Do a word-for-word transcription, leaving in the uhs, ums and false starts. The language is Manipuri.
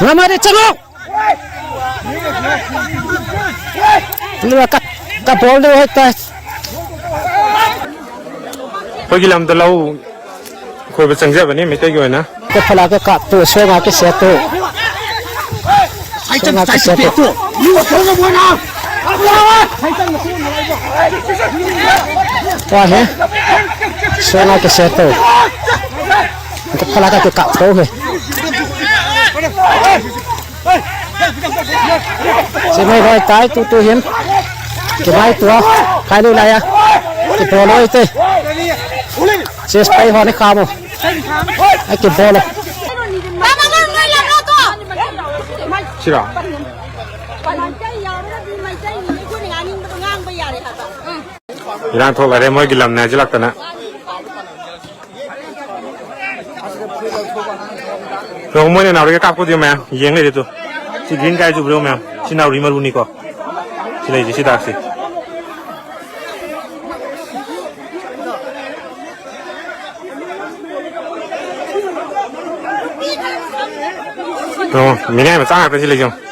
ꯉꯝꯃꯗꯤ ꯆꯠꯂꯣ꯫ ꯑꯗꯨꯒ ꯀꯠ-, ꯀꯠ ꯕꯣꯜꯗꯨ ꯍꯦꯛꯇ꯫ ꯑꯩꯈꯣꯏꯒꯤ ꯂꯝꯗ ꯂꯧ ꯈꯣꯏꯕ ꯆꯪꯖꯕꯅꯤ ꯃꯩꯇꯩꯒꯤ ꯑꯣꯏꯅ꯫ ꯀꯠ ꯐꯂꯥꯛꯀ ꯀꯥꯞꯇꯨ, ꯁꯣꯉꯥꯛꯀ ꯁꯦꯠꯇꯨ꯫ ꯁꯣꯉꯥꯛꯀ ꯁꯦꯠꯇꯨ꯫ ꯋꯥꯍꯦ꯫ ꯁꯣꯉꯥꯛꯀ ꯁꯦꯠꯇꯨ꯫ ꯀꯠ ꯐꯂꯥꯛꯀ ꯀꯥꯞꯇꯨ ꯍꯦ꯫ ꯁꯤꯃꯩ ꯍꯣꯏ ꯇꯥꯏ ꯇꯨ ꯇꯨ ꯍꯤꯝ꯫ ꯀꯤꯃꯥꯏ ꯇꯨꯋꯥ꯫ ꯈꯥꯏꯂꯨ ꯂꯥꯌꯥ꯫ ꯀꯤꯄꯣꯂꯣ ꯏꯇꯦ꯫ ꯆꯦꯁ ꯄꯥꯏ ꯍꯣꯅꯤ ꯈꯥꯃꯣ꯫ ꯑꯩ ꯀꯤꯄꯣꯂꯣ꯫ ꯁꯤꯔꯣ? ꯏꯔꯥꯡ ꯊꯣꯛꯂꯔꯦ ꯃꯣꯏꯒꯤ ꯂꯝꯅꯦ ꯍꯥꯏꯖꯤꯜꯂꯛꯇꯅ꯫ ꯌꯦꯡꯉꯣ, ꯃꯣꯏꯅ ꯅꯥꯎꯔꯤꯒ ꯀꯥꯞꯄꯗꯣ ꯃꯌꯥꯝ ꯌꯦꯡ ꯂꯩꯔꯦ ꯇꯨ꯫ ꯁꯤ green guy ꯆꯨꯕꯗꯣ ꯃꯌꯥꯝ꯫ ꯁꯤ ꯅꯥꯎꯔꯤ ꯃꯔꯨꯅꯤꯀꯣ꯫ ꯁꯤ ꯂꯩꯁꯦ, ꯁꯤ ꯗꯥꯛꯁꯦ꯫ ꯌꯦꯡꯉꯣ, ꯃꯤꯅꯥꯏ ꯃꯆꯥ ꯉꯥꯛꯇ ꯁꯤ ꯂꯩꯁꯦ ꯌꯦꯡꯉꯣ꯫